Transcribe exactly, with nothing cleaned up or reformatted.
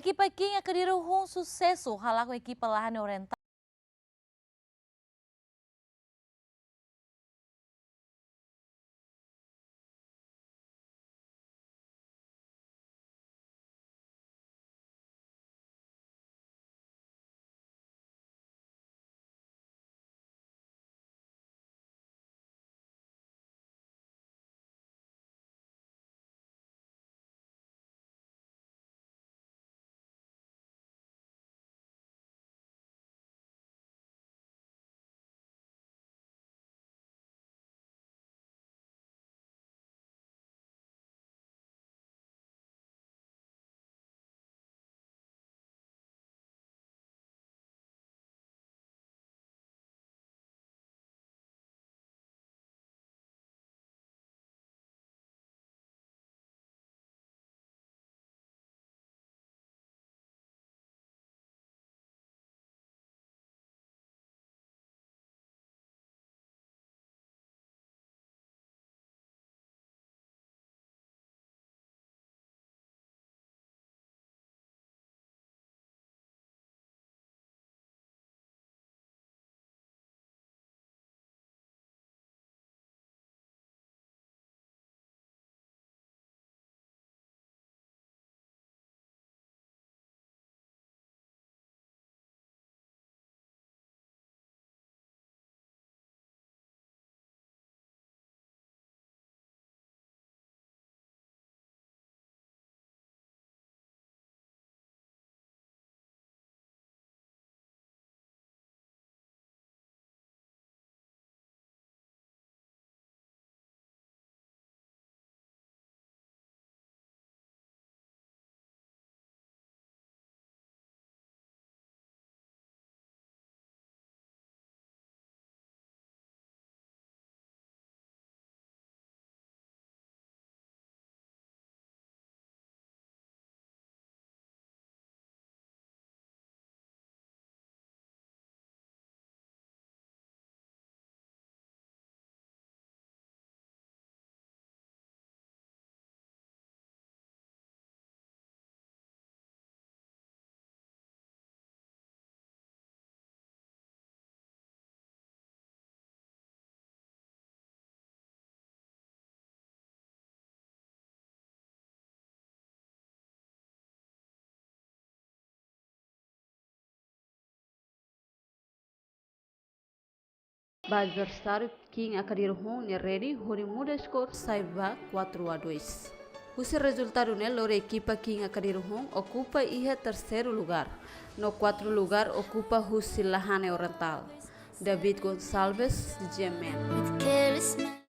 Ekipa King Akadiru Hun susesu halakon ekipa Lahane Oriental. Ba adversáriu King Akadiru Hun nia redi hodi muda skor sai ba quatro a dois. Husi rezultadu ne'e lori ekipa King Akadiru Hun okupa iha terseiru lugar, no kuartu lugar okupa husi Lahane Oriental. David Gonçalves, G M N.